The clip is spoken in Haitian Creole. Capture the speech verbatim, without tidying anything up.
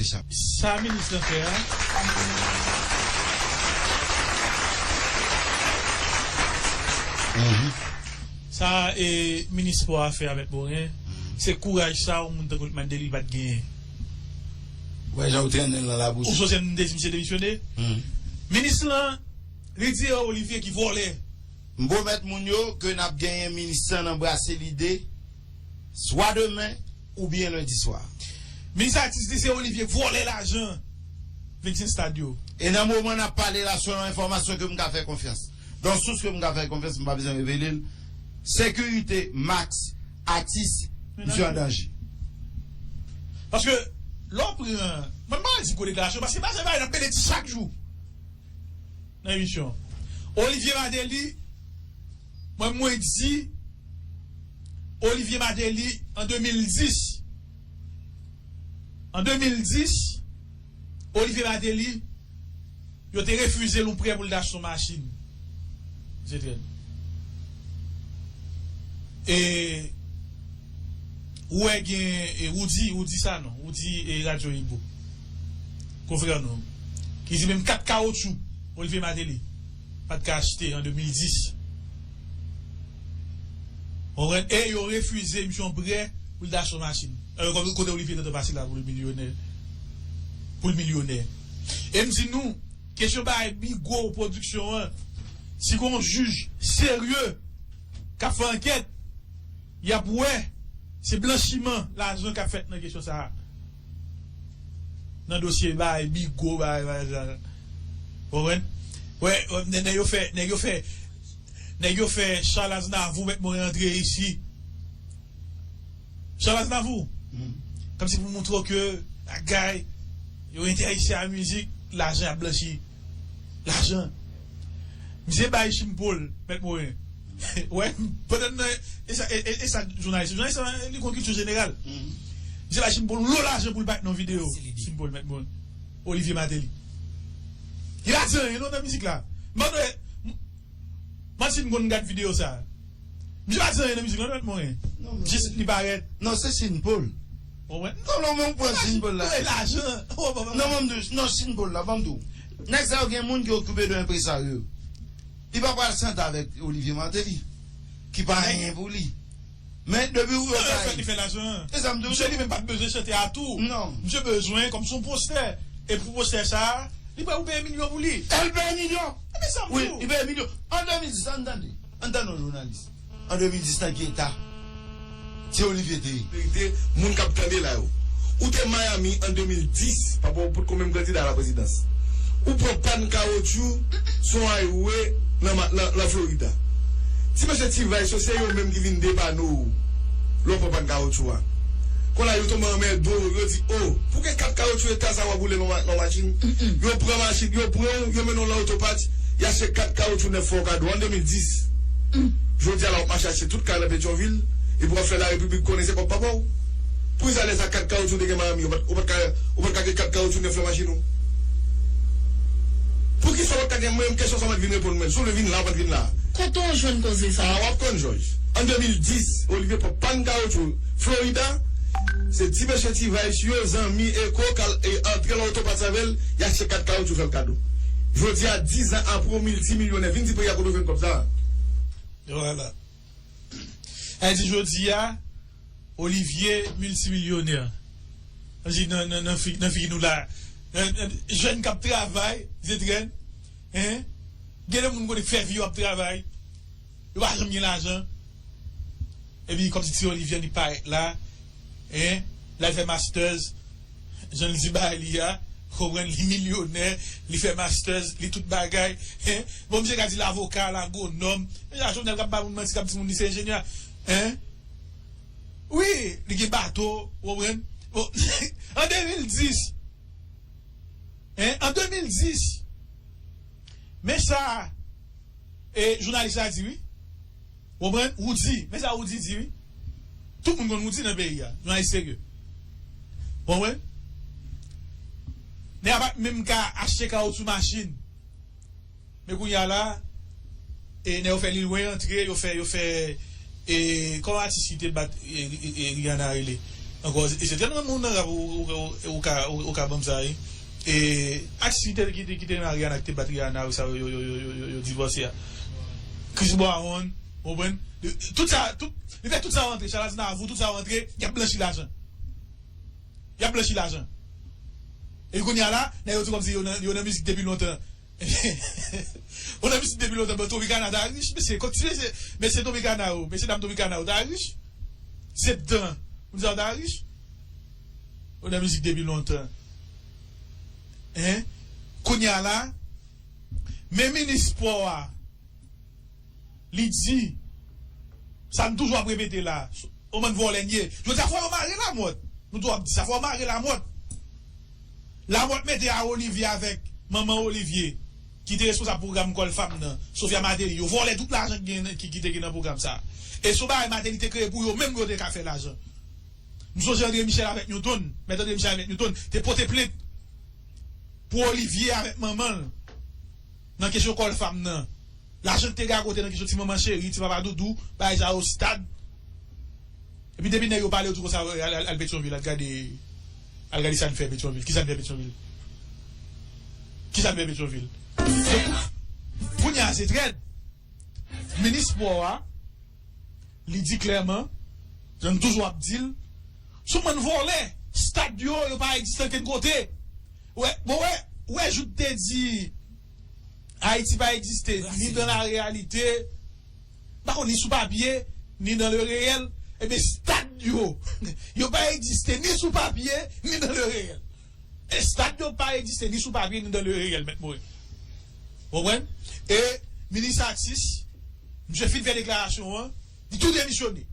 Sa minis lan fè a, sa e, minis spò a fè avèk Moren, se kouraj sa yon moun tankou Martelly pa t genyen. Wè jan ou trennen l nan labou. Ou sou se m te di misye demisyone. Minis lan, li di e Olivier ki vòlè. M pwomèt moun yo ke n ap genyen minis lan nan Brase Lide, swa demen oubyen lendi swa. Minis atis li se Olivier k vòlè lajan Vincent Stade yo. E nan moman n ap pale la, selon enfòmasyon ke m ka fè konfyans, yon sous ke m ka fè konfyans, m pa bezwen revele l, sekirite Max, atis, misye an danje. Paske lè w pran, mwen m pa di gwo deklarasyon, paske pa se bagay n ap pede di chak jou nan emisyon. Olivier Martelly, mwen mwen di, Olivier Martelly an de mil dis, an de mil dis, Olivier Martelly, yo te refize l yon prè pou l te achte yon machin. Se trè. E ou wè gen e Woody, Woody Sanon, Woody e Radyo Ibo, konfrè nou, ki di menm kat kawotchou Olivier Martelly pa t ka achte an de mil dis. Konprann? E yo refize misye yon prè pou l ta achte yon machin. E, kote Olivier te pase la pou l milyonè, pou l milyonè. E m di nou, kesyon bagay Bigo pwodiksyon an, si gon jij serye k ap fè ankèt, y ap wè se blanchiman lajan k ap fèt nan kesyon sa a. Nan dosye bagay Bigo, bagay, bagay sa. Ou konprann? Wè, wè, nè- nèg yo fè, nèg yo fè, nèg yo fè Charles Aznavour mèt mwen rantre isi. Charles Aznavour. Kòmsi pou montre w ke bagay, yo enterese a mizik, lajan ap blanchi. Lajan. Misye bay Chimpol, mèt Moren. Wè, pandan nan, e sa, e, e, e sa jounalis, jounalis sa, li gon kilti jeneral. Misye bay Chimpol lo lajan pou l bay nan videyo. Chimpol, mèt Moren. Olivier Martelly. Li pa di anyen non nan mizik la. Mwen, Martin konn gad videyo sa. Misye pa di anyen nan mizik la, non, mwen. Jis li parèt. Non, se Sean Paul. Ou konprann? Non, non, men ou pran Sean Paul la. Wi, lajan. Non, ban m di w, non, Sean Paul la, ban m di w. Nèg sa yo gen moun ki okipe de enpresaryo. Li pa pral chante avèk Olivier Martelly, ki pa anyen pou li. Men depi ou yo bay. Fè li fè lajan. E sa m di w. Misye li menm pa t bezwen chante a tou. Non. Misye bezwen kòm se yon postè. E pou postè sa a, li pral peye milyon pou li. El peye milyon. E men sa m di w. Wi, li peye milyon. An de mil dis, ann tande. Ann tande yon jounalis. An de mil dis, nan ki eta ti Olivier te ye? Verite, moun k ap tande la yo. Ou te Miami an de mil dis, papa w potko menm kandida a la prezidans. Ou pran pàn kawotchou sou yon highway nan, nan, nan Florida. Ti mesye T-Vice yo, se yo menm ki vin depane w lè w pran pàn kawotchou a. Kounye a, yo tonbe anmède w, yo di, o, pou gen kat kawotchou eta sa w ap woule nan ma- nan machin? Yo pran machin, yo pran w, yo mennen w nan otopati, y achte kat kawotchou nèf fè w kado an de mil dis. Jodi a la, w ap mache achte tout kay nan Petyonvil, epi w ap fè Larepiblik konnen se kòb papa w. Poukisa lè sa kat kawotchou te gen Miami, ou pa t ou pa t ka, ou pa t ka gen kat kawotchou nèf nan machin ou? Poukisa w pa t ka gen, mwen menm kesyon sa w pa t vin reponn mwen? Si w vle vin la, w pa t vin la. Kote w jwenn koze sa? A, w ap konn, Jòj. An de mil dis, Olivier pran pàn kawotchou Florida, se ti mesye T-Vice yo, zanmi Eko, k al e antre nan otopati avè l, y achte kat kawotchou fè l kado. Jodi a, diz an apre, yon miltimilyonè, vin di peyi a kote w jwenn kòb sa a. Vwala. Sa vle di jodi a, Olivier miltimilyonè. Sa vle di nan, nan, nan fi- nan figi nou la. Nan, nan, jèn k ap travay, Zetren, en? Gen de moun kote fè vi yo ap travay. Yo pa janm gen lajan. Epi kòmsi ti Olivier li parèt la, en, l al fè masters, jan l di bagay li a, konprann, li milyonè, li fè masters, li tout bagay, en. Bon, misye ka di l avoka, l agwonòm. Men jan Jovenel k ap bay moun manti, k ap di moun li se enjenyè, en. Wi, li gen bato, ou konprann. Bon, an de mil dis, en, an de mil dis, men sa, e, jounalis la di wi. Ou konprann? Woody, men sa Woody di wi. Tout moun konn Woody nan peyi a. Jounalis serye. Ou konprann? Nèg la pa t menm ka achte kawotchou machin. Men kounye a la, e, nèg yo fè Lil Wayne antre, yo fè, yo fè, e, kòman atis ki te bat, e, e, e, Rihanna rele? Ankò, e se tèlman moun nan rap ou, ou, ou, ou ka, ou, ou ka ban m sa, wi. E, atis ki te, ki te, ki te nan Rihanna, ki te bat Rihanna, wi, sa, yo, yo, yo divòse a. Chris Brown, ou konprann? Tout sa, tout, li fè tout sa rantre, Charles Aznavour, tout sa rantre, y ap blanchi lajan. Y ap blanchi lajan. E kounye a la, nèg yo di kòmsi yo nan, yo nan mizik depi lontan. Yo nan mizik depi lontan, bon, Tropicana ta rich, mesye, kontinye, mesye Tropicana yo, mesye dam Tropicana yo ta rich. Septan, moun sa yo ta rich. Yo nan mizik depi lontan. Hein? Kounye a la, men minis spò a, li di, sa n toujou ap repete la, yon bann vòlè n ye. Jodi a fò yo mare Lamòt. Nou tou ap di sa, fò yo mare Lamòt. Lamòt mete a Olivier avèk manman Olivier, ki te responsab pwogram kòl fanm nan, Sophia Martelly. Yo vòlè tout lajan ki gen, ki, ki te gen nan pwogram sa. E se yon bagay Martelly te kreye pou yo menm yo te ka fè lajan. M sonje André Michel avèk Newton, mèt André Michel avèk Newton, te pote plent pou Olivier avèk manman l nan kesyon kòl fanm nan. Lajan ki te gagote nan kesyon ti manman cheri, ti papa doudou, bagay sa yo stad. Epi depi nèg yo pale, yo di konsa, al, al, al Petyonvil, al gade, al gade sa n fè Petyonvil. Ki sa n fè Petyonvil? Ki sa n fè Petyonvil? Kounye a se trèt. Minis spò a, li di klèman, jan n toujou ap di l, sou bann vòlè, stad yo, yo pa egziste ankenn kote. Wè, bon, wè, wè, Jout te di, Ayiti pa egziste, ni dans la réalité, m pa konn ni sou papye, ni dans le réel, ebyen, stad yo, yo pa egziste, ni sou papye, ni dans le réel. E stad yo pa egziste, ni sou papye, ni dans le réel, mèt Morin. Ou konprann? E minis atis, misye fin fè deklarasyon an, li tou demisyone.